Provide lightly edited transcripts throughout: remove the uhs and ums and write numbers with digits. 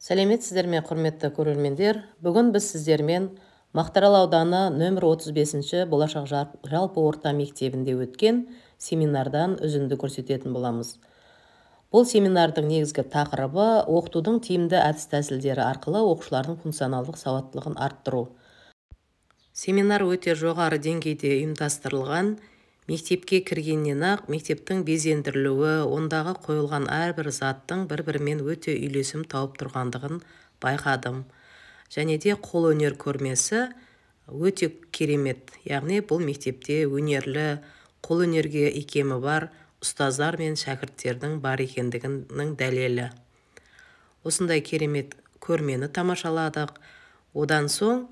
Сәлеметсіздер ме, құрметті көрермендер? Бүгін біз сіздермен Мақтарал ауданы нөмір 35-ші Болашақ жалпы орта мектебінде өткен семинардан үзінді көрсететін боламыз. Бұл семинардың негізгі тақырыбы оқытудың тиімді әдіс-тәсілдері арқылы оқушылардың функционалдық сауаттылығын арттыру. Семинар өте жоғары деңгейде ұйымдастырылған. Мектепке кіргеннен-ақ мектептің безендірілуі, ондағы қойылған әрбір заттың бір-бірімен өте үйлесім тауып тұрғандығын байқадым. Және де қолөнер көрмесі өте керемет. Яғни бұл мектепте өнерлі, қолөнерге икемі бар ұстаздар мен шәкірттердің бар екендігінің дәлелі. Осындай керемет көрмені тамашаладық. Одан соң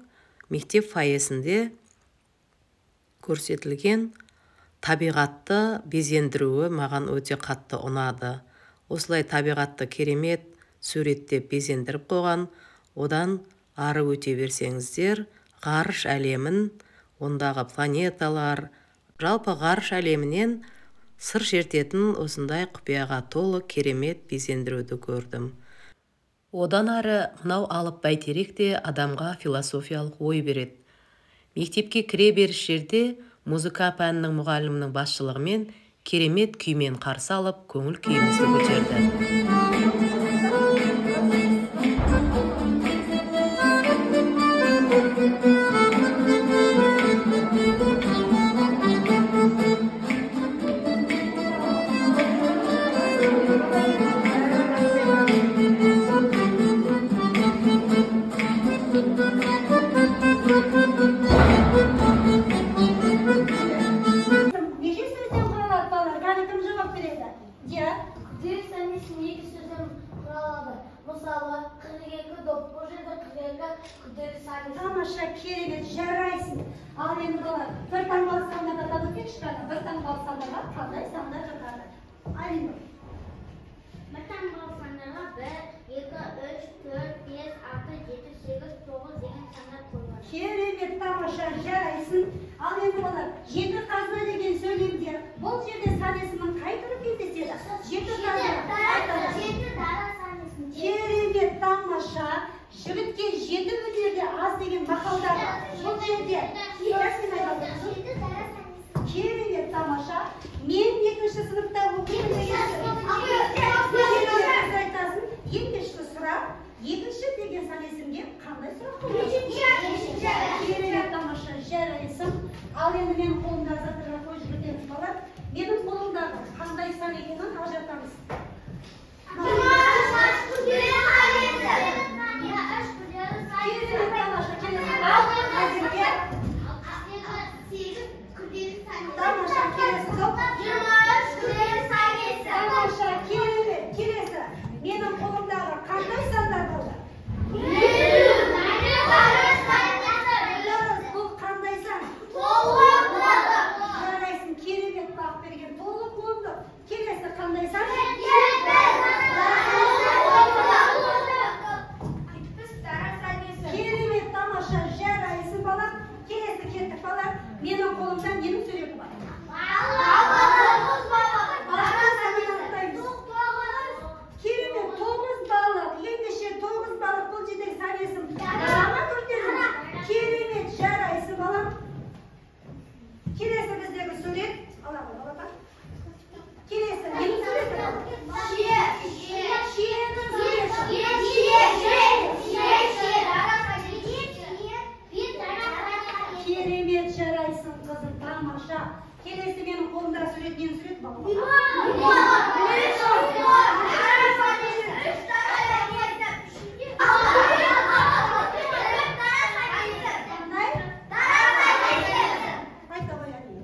мектеп фойесінде көрсетілген табиғатты безендіруі маған өте қатты ұнады. Осылай табиғатты керемет суреттеп безендіріп қойған. Одан ары өте берсеңіздер, ғарыш әлемін, ондағы планеталар, жалпы ғарыш әлемінен сыр шертетін осындай құпияға толы керемет безендіруді көрдім. Одан ары мынау алып бәйтерек те адамға философиялық ой береді. Мектепке кіре беріс жерде музыка пәнінің мұғалімінің басшылығымен керемет күймен қарсы алып, көңіл күйімізді көтерді. Тамаша, керемет, жарайсың. Ал енді балалар, бір таңбалы сандарға атап өтейікші қане. Бір таңбалы сандарға қандай сандар жатады? Алина. Бір таңбалы сандарға 1, 2, 3, 4, 5, 6, 7, 8, 9 деген сандар қойылады. Керемет, тамаша, жарайсың. Ал енді балалар, жеті қазына деген сөйлемде бұл жерде сан есімінің қай түрі кездеседі? Жеті қазына. Жеті дара сан есімі. Керемет, тамаша. Жігітке жеті өнерде аз деген мақалдар бұл жерде. Керемет, тамаша. Мен екінші сыныпта оқимын деген айтасың. Екінші сұрақ, екінші деген сан есімге қандай сұрақ қойылады? Керемет, тамаша, жарайсың. Ал енді менің қолымдағы заттарға көз жүгіртеміз, балалар. Менің қолымдағы қандай сан екенін ажыратамыз. Келесі менің қолымдағы сурет, ненің суреті балалар? Айта ғой, Алина.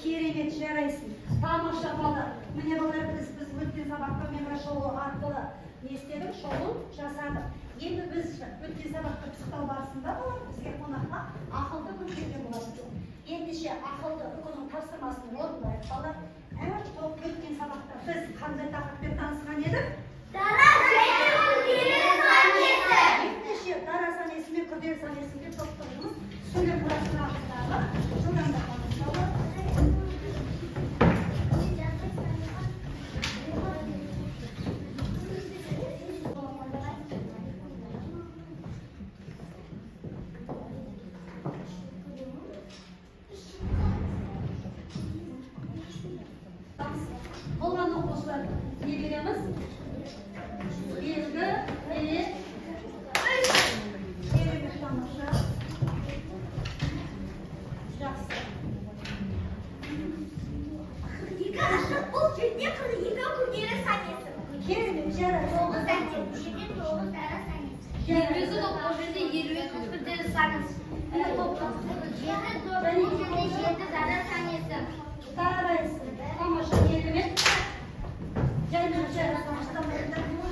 Керемет, жарайсың. Тамаша, балалар. Міне балалар, біз өткен сабақта мегашоу арқылы не істедік? Шолу жасадық. Енді біз өткен сабақты пысықтау барысында балалар бізге қонаққа ақылды үкі келген болатын. Ендеше ақылды үкінің тапсырмасын орындайық, балалар. Әр топ өткен сабақта біз қандай тақырыппен танысқан едік? Дара және күрделі сан есімі. Ендеше дара сан есімі, күрделі сан есімге топтығымыз сөйлем құрастырғандағы жылдамдатамыз, балалар. Қыздар, не береміз? Белгі 3. Керемет, тамаша. Жақсы. 42 ашық, бұл жерде 42 күрделі сан есім. Керемет, жарайды. 9 дәптер, бұл жерде 9 дара сан есім. 52 топ, бұл жерде 52 күрделі сан есім. 7 топ, бұл жерде 7 дара сан есім. Жарайсың. Тамаша, керемет. Жарайсың.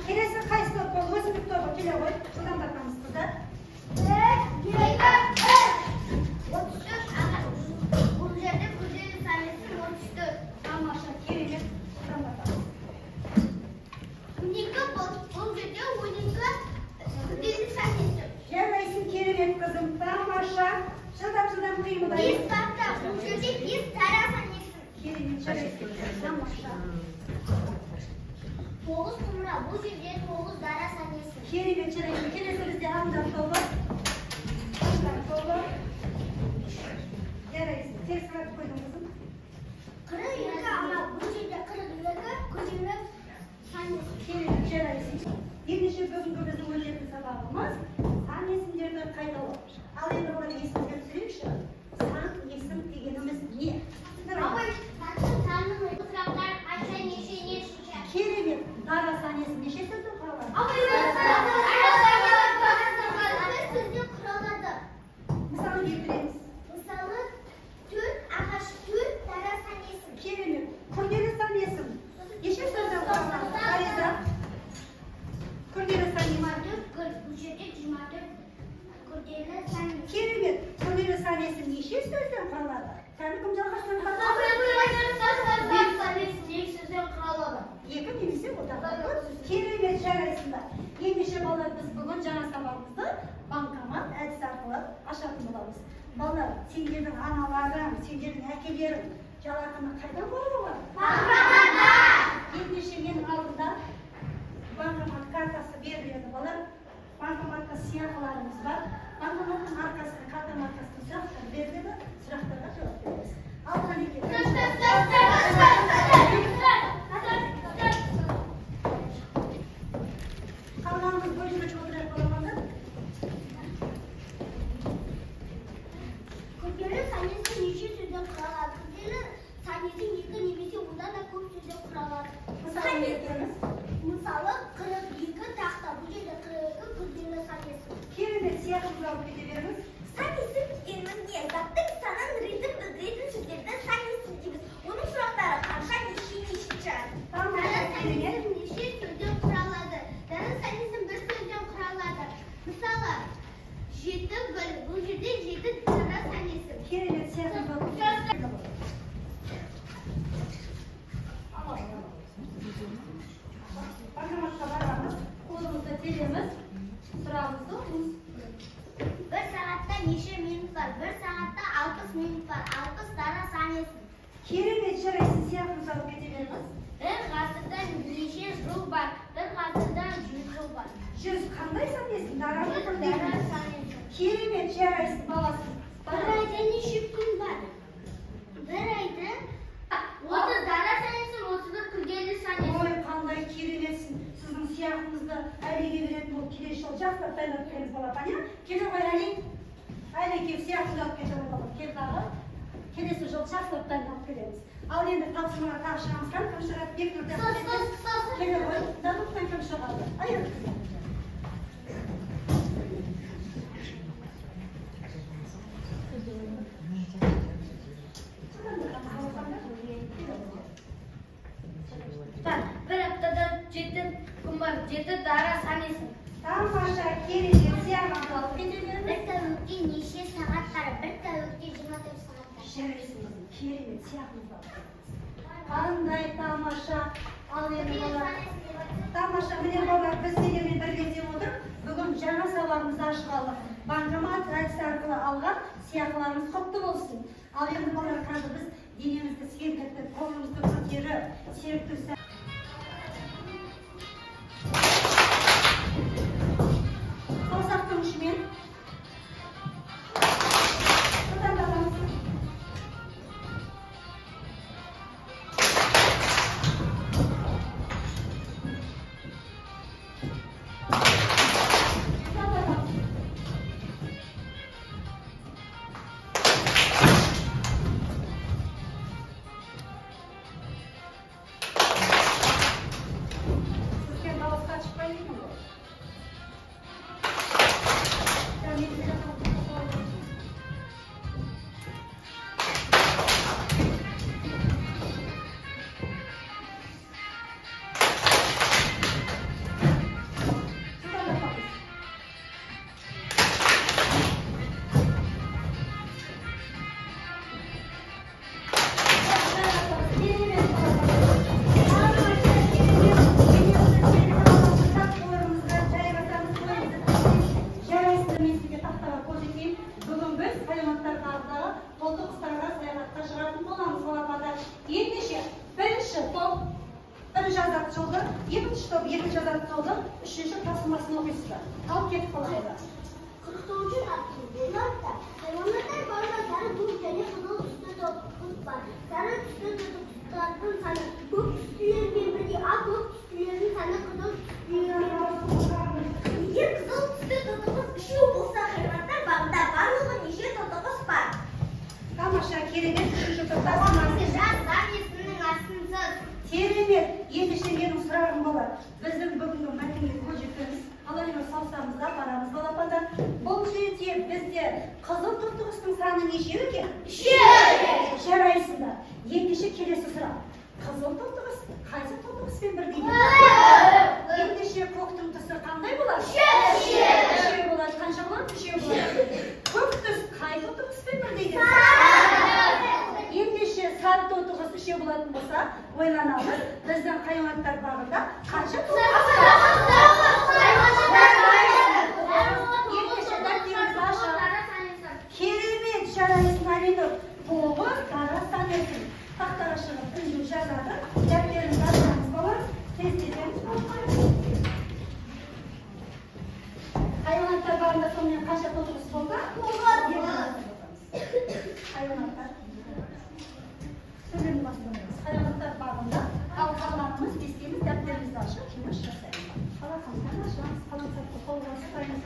Келесі қайсы топ? Ол өсімдік тобы. Келе ғой. Жылдамдатамыз, қыздар. 1, 2, 3. 33 ағаш. Бұл жерде күрделі сан есім 34. Тамаша, керемет. Жылдамдатамыз. 12 бұл, бұл жерде 12 күрделі сан есім. Жарайсың, керемет қызым. Тамаша. Жылдам-жылдам қимылдаймыз. 5 парта, бұл жерде 5 дара сан есім. Керемет, жарайсың. Тамаша. 9 құмыра, бұл жерде 9 дара сан есім. Керемет, жарайсың. Келесі бізде аңдар тобы. Аңдар тобы. Жарайсың. Теріс қаратып қойдың, қызым. 42 алма, бұл жерде 42 күрделі сан есім. Керемет, жарайсың. Ендеше бүгінгі біздің өтетін сабағымыз сан есімдерді қайталау. Ал енді бұлар есімізге түсірейікші. Сан есім дегеніміз не? Апай, санның сұрақтар қанша, неше, нешінші? Керемет. Дара сан есім неше сөзден құралады? Апай, бір сөзден құралады. Мысалы келтіреміз. Мысалы, 4 ағаш, 4 дара сан есім. Керемет. Күрделі сан есім неше сөзден құралады? Фариза. Күрделі сан есім. 24 гүл, бұл жерде 24 күрделі сан есім. Керемет. Күрделі сан есім неше сөзден құралады? Кәні кім жалғастырып? 5 сан есім 2 сөзден құралады. 2 немесе одан да көп. Керемет, жарайсыңдар. Ендеше балалар, біз бүгін жаңа сабағымызды банкомат әдісі арқылы ашатын боламыз. Балалар, сендердің аналарың, сендердің әкелерің жалақыны қайдан көріп алады? Ендеше менің алдымда банкомат картасы беріледі, балалар. Банкоматта сыйақыларымыз бар. Банкоматтың арқасында, картаның арқасында сұрақтар беріледі. Сұрақтарға жауап береміз. Ал қанекей. Қалғанымыз бөліп отырайық, балапандар. Күрделі сан есім неше сөзден құралады? Күрделі сан есім 2 немесе одан да көп сөзден құралады. Мысалы келтіреміз. Мысалы, 42 тақта, бұл жерде 42 күрделі сан есім. Керемет, сыйақымызды алып кете беріңіз. Сан есім дегеніміз не? Заттың санын, ретін білдіретін сөздерді сан есім дейміз. Оның сұрақтары қанша, неше, нешінші? Тамаша, Дара сан керемет. есім неше сөзден құралады? Дара сан есім бір сөзден құралады. Мысалы, 7 гүл, бұл жерде 7 дара сан есім. Керемет, сыйақымызды алып кете. Банкоматқа барамыз, қолымызды тереміз, сұрағымызды оқимыз. 1 сағатта неше минут бар? 1 сағатта 60 минут бар. 60 дара сан есім. Керемет, жарайсың, сыйақымызды алып кете беріңіз. 1 ғасырда неше жыл бар? 1 ғасырда 100 жыл бар. 100 қандай сан есім? Дара ма, 100 күрделі дара ме? сан есім. Керемет, жарайсың, баласың. 1 айда неше күн бар? 1 айда 30 дара сан есім, 31 күрделі сан есім. Ой, қандай кереметсің. Сіздің сыйақыңызды Әлиге беретін болып келесі жолы жақсылап дайындап келеміз, балапан, иә? Келе ғой, Әли. Әли, кел, сыйақыңды алып кете ғой, балам. Кел тағы. Келесі жолы жақсылап дайындалып келеміз. Ал енді тапсырмаға тағы шығамыз. Кім кім шығады? Бекнұр. Келе ғой. Дабылдан кім шығады? Аяқ. Бір аптада 7 күн бар, 7 дара сан есім. Тамаша, керемет, сыйақыңызды алып кете беріңіз. 1 тәулікте неше сағат бар? 1 тәулікте 24 сағат бар. Жарайсың, қызым, керемет, сыйақыңызды алып кетіңіз. Қандай тамаша. Ал енді балалар, тамаша, міне балалар, біз сендермен бірге отырып, бүгін жаңа сабағымызды ашып алдық. Банкомат әдісі арқылы алған сыйақыларымыз құтты болсын. Ал енді балалар, қазір біз денемізді сергітіп, қолымызды көтеріп, серіктік саусақтың ұшымен жылдамдатамыз. жазады жолды, екінші топ екінші жазады жолды, үшінші тапсырмасын оқисыздар. Ал кетіп қалайық. 49-шы тапсырма. Хайуанаттар бағында сары, көк және қызыл түсті тотықұс бар. Сары түсті тотықұстардың саны көк түстілермен бірдей, ал көк түстілердің саны қызыл түстілермен. Егер қызыл түсті тотықұс үшеу болса, хайуанаттар бағында барлығы неше тотықұс бар? Тамаша, керемет, үшінші топ тапсырмасы. Жаз сан есімнің астынсыз. Керемет. Ендеше менің сұрағым болады. Біздің бүгінгі мәтінге көз жеткіземіз. Ал енді саусағымызды апарамыз балапандар. Бұл жерде бізде қызыл тотықұстың саны нешеу екен? Үшеу. Жарайсыңдар. Ендеше келесі сұрақ. Қызыл тотықұс қайсы тотықұспен бірдей? Ендеше көктің түсі қандай болады? Үшеу болады. Қанша болады? Үшеу болады. Көк түс қай тотықұспен бірдей? Ендеше сары тотықұс үшеу болатын болса, ойланамыз, біздің хайуанаттар бағында қанша тотықұс бар? Ендеше дәптерімізді ашамыз. Керемет, жарайсың, Алинұр. 9 дара сан есім. Тақтаға шығып үндеу жазады. Дәптерімізді ашамыз, балалар. Тездетеміз. Хайуанаттар бағында сонымен қанша тотықұс болды? Хайуанаттар. Сөйлемді бастаймыз. Хайуанаттар бағында ал қаламымыз, кестеміз, дәптерімізді ашып жұмыс жасаймыз. Қалақаннан ашамыз, қаламсапты қолға ұстаймыз.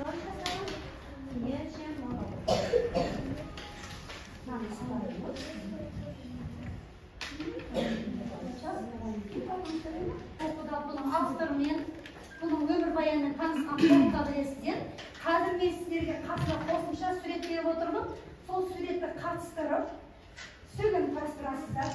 Оқуда бұның авторымен, бұның өмірбаянымен танысқан толықта білесіздер. Қазір мен сіздерге қасына қосымша сурет беріп отырмын. Сол суретті қатыстырып, сөйлем құрастырасыздар.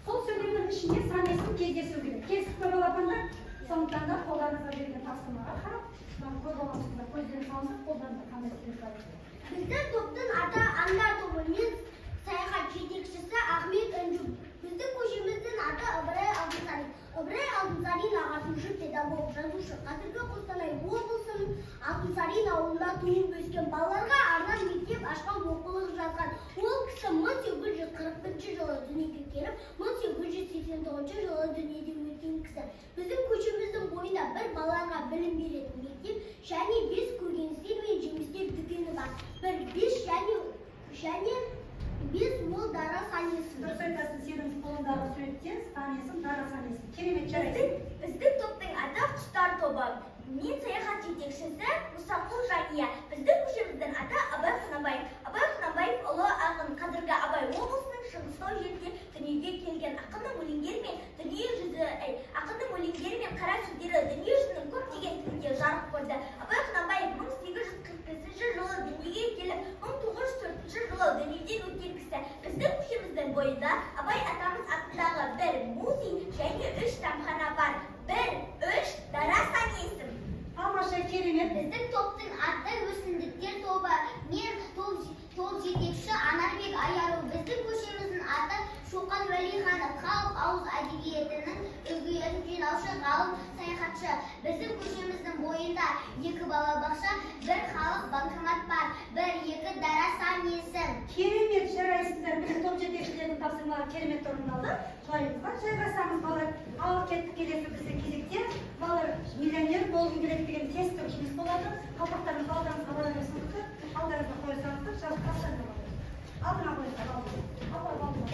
Сол сөйлемнің ішінде сан есім кездесу керек. Келістік пе, балапандар? Сондықтан да қолдарыңызға берген тапсырмаға қарап, мынаны көріп аламыз, көздерін салыңыздар, қолдарыңызда қандай сурет бар екенін. Біздің топтың аты Аңдар тобы. Мен саяхат жетекшісі Ахмет Інжу. Біздің көшеміздің аты Ыбырай Алтынсарин. Ыбырай Алтынсарин ағартушы, педагог, жазушы. Қазіргі Қостанай облысының Алтынсарин ауылында туып өскен, балаларға арнап мектеп ашқан, оқулық жазған. Ол кісі 1841 жылы дүниеге келіп, 1889 жылы дүниеден өткен кісі. Біздің көшеміздің бойында бір балаларға білім беретін мектеп және 5 көкөністер мен жемістер дүкені бар. 1, 5 және 5 ол дара сан есім. Дұрыс айтасың, сенің қолыңдағы суреттен сан есім, дара сан есім. Керемет, жарайсың. Біздің топтың аты Құстар тобы. Мен саяхат жетекшісі Мұсақұл Жания. Біздің көшеміздің аты Абай Құнанбаев. Абай Құнанбаев ұлы ақын. Қазіргі Абай облысының Шыңғыстау жерінде дүниеге келген. Ақынның өлеңдері мен ақынның өлеңдері мен қара сөздері дүниежүзінің көптеген тілінде жарық көрді. Абай Құнанбаев 1845 жылы дүниеге келіп, 1904 жылы дүниеден өткен кісі. Біздің көшеміздің бойында Абай атамыз атындағы бір музей және 3 дәмхана бар. 1, 3 дара сан есім. Тамаша, керемет. Біздің топтың аты өсімдіктер тобы. Мен топ жетекші Анарбек Аяру. Біздің көшеміздің аты Шоқан Уәлиханов. Халық ауыз әдебиетінің үлгілерін жинаушы ғалым, саяхатшы. Біздің көшеміздің бойында 2 балабақша, 1 халық банкомат бар. 1, 2 дара сан есім. Керемет, жарайсыздар. Біздің топ жетекшілерінің тапсырмалары керемет орындалды. Жайымызға жайғасамыз, балалар. Ал кеттік, келесі біздің кезекте балалар миллионер болғым келеді деген тесттік жұмыс болады. Қалпақтарыңызды алдарыңызға бара берсеңіздер, алдарыңызға қоя салыңыздар, жазып тастаңыздар. Алдына қойыңыздар, алдына. Апарып алдына.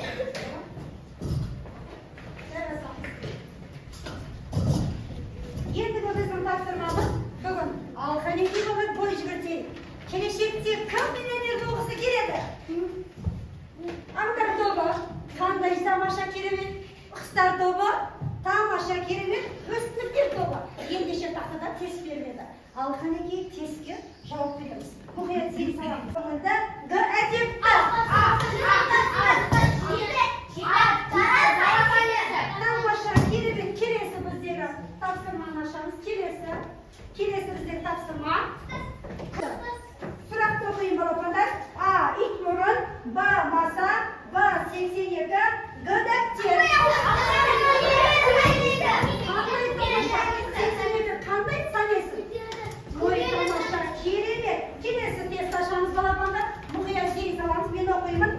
Жайғасамыз. Ендігі біздің тапсырмамыз бүгін ал қанекей балалар бой жүгіртейік. Келешекте кім миллионер болғысы келеді? Аңдар тобы қандай тамаша керемет, құстар тобы тамаша керемет, өсімдіктер тобы. Ендеше тақтада тест беріледі. Ал қанекей тестке жауап береміз. Мұқият зейін саламыз. Көңілді, г әдепті. Тамаша керемет. Келесі біздегі тапсырманы ашамыз. Келесі біздегі тапсырма. Сұрақты оқиын, балапандар. А. Ит мұрын, Б. Маса, В. 82, Г. Дәптер. Қандай тамаша, 82 қандай сан есім? Ой, тамаша, керемет. Келесі тест ашамыз, балапандар. Мұқият зейін саламыз. Мен оқимын.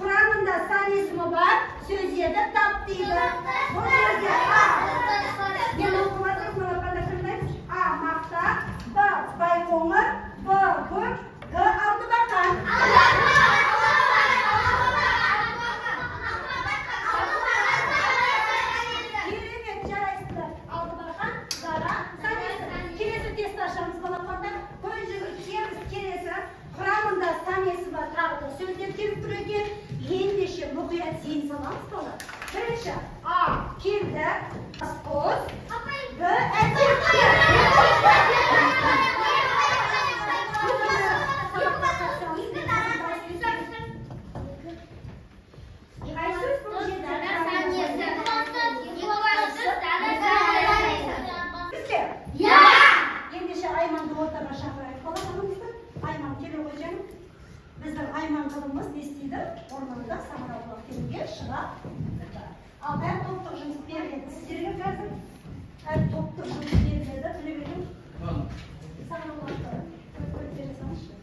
Құрамында сан есімі бар сөздерді тап дейді. Бұл жерде А. Мен Мұқият зейін саламыз, балалар. Бірінші А келді, қос, Б әдепті. Ендеше Айманды ортаға шақырайық балаларымызды. Айман, келе ғой жаным. Біздің Айман қызымыз не істейді? Орманда саңырауқұлақ теруге шығады. Ал әр топтық жұмыс беріледі сіздерге қазір. Әр топтық жұмыс беріледі. Төлебекім, саңырауқұлақты бөліп бере салыңызшы.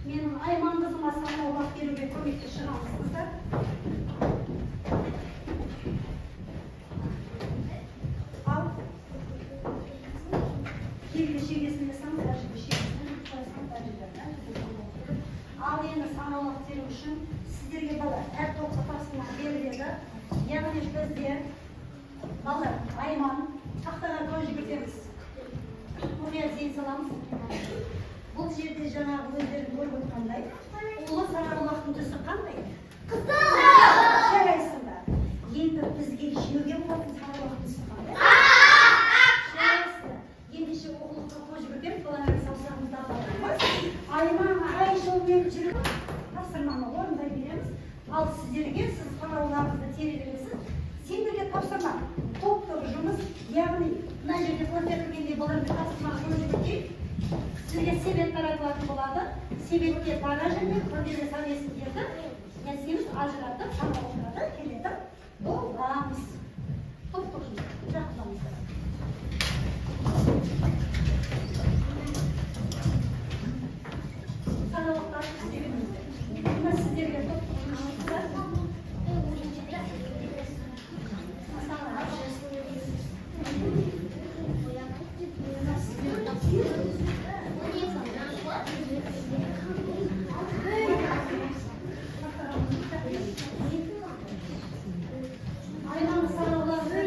Менің Айман қызыма саңырауқұлақ теруге көмекке шығамыз, қыздар. Ал келге шегесіне салыңыз, әр жерге шегесіне қойсаң, әр жерге, әр жерге. Ал енді саңырауқұлақ теру үшін сіздерге, балалар, әр топқа тапсырма беріледі. Яғни бізде, балалар, Айман, тақтаға көз жүгіртеміз. Мұқият зейін саламыз. Бұл жерде жаңағы өздерің көріп отырғандай, ұлы саңырауқұлақтың түсі қандай? Қызыл! Жарайсыңдар. Енді бізге жеуге болатын саңырауқұлақтың түсі қандай? Жарайсыңдар. Ендеше оқулыққа көз жүгіртеміз, балалар, саусағымызды аламыз. Айман қай жолмен жүріп тапсырманы орындай береміз. Ал сіздерге, сіз саңырауларыңызды тере бересіз. Сендерге тапсырма топтық жұмыс, яғни мына жерде көрсетілгендей балаларға тапсырма көз жүгіртейік. Сізге себет таратылатын болады. Себетке дара және күрделі сан есімдерді не істейміз, ажыратып саңырауқұлақтарды теретін боламыз. Топтық жұмыс. Жақындаңыздар. Саңырауқұлақтарды істей беріңіздер. Мына сіздерге топтық жұмыс. Айман саңырауқұлақты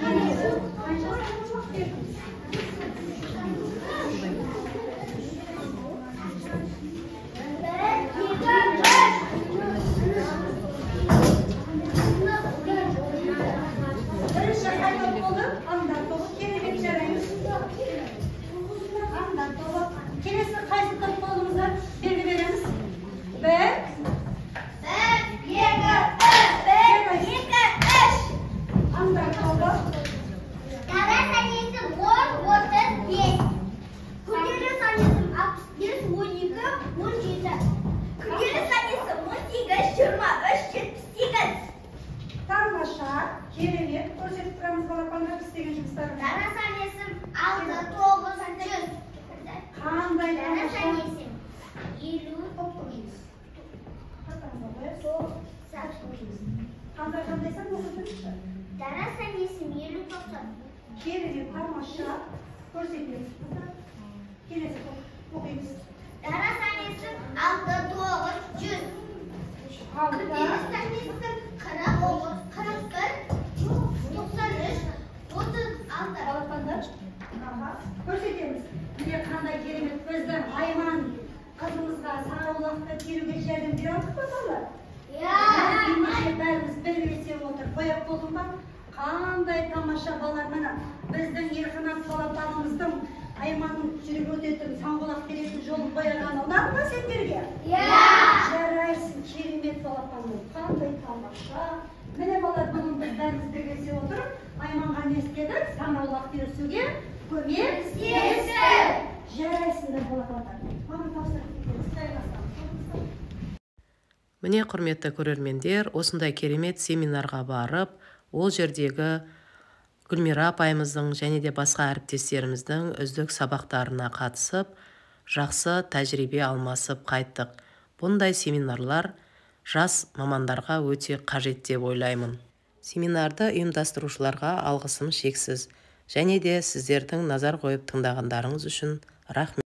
қанша саңырауқұлақ бердіңіз? Бірінші қай топ болды? Аңдар тобы. Керемет, жараймыз. Аңдар тобы. Келесі қайсы топ болдыңыздар? Белгі береміз. Бір, 2, 3. Аңдар тобы. Дара сан есім 10, 35. Күрделі сан есім 65, 12, 17. Күрделі сан есім 18, 23, 78. Тамаша, керемет. Көрсетіп тұрамыз балапандар істеген жұмыстарын. Дара сан есім 6, 9, 100. Қандай Дара тамаша. сан есім 50, Топтық жұмыс. Тақтаңызға қоясыз. 90. Қандай қандай сан оқып беріңізші. Дара сан есім 50, 90. Керемет, тамаша. Көрсетеміз, қыздар. Келесі топ оқимыз. Дара сан есім 6, 9, 100. Алты. Күрделі сан есім 49, 41, 93, 36. Балапандар. Аха. Көрсетеміз. Міне қандай керемет біздің Айман қызымызға саңырауқұлақты теруге жәрдем бере алдық па, балалар? Ендеше бәріміз бірлесе отырып бояп болдың ба? Қандай тамаша балалар, міне біздің Ерқанат балапанымыздың Айманның жүріп өтетін саңырауқұлақ теретін жолын бояғаны ұнады ма сендерге? Жарайсың, керемет балапаным, қандай тамаша. Міне балалар, бүгін біз бәріміз бірлесе отырып Айманға не істедік? Саңырауқұлақ терісуге көмектестік. Жарайсыңдар, балапандар. Маған тапсырып кетеміз. Жайғасамыз. Міне, құрметті көрермендер, осындай керемет семинарға барып, ол жердегі Гүлмира апайымыздың және де басқа әріптестеріміздің үздік сабақтарына қатысып, жақсы тәжірибе алмасып қайттық. Бұндай семинарлар жас мамандарға өте қажет деп ойлаймын. Семинарды ұйымдастырушыларға алғысым шексіз. Және де сіздердің назар қойып тыңдағандарыңыз үшін рахмет.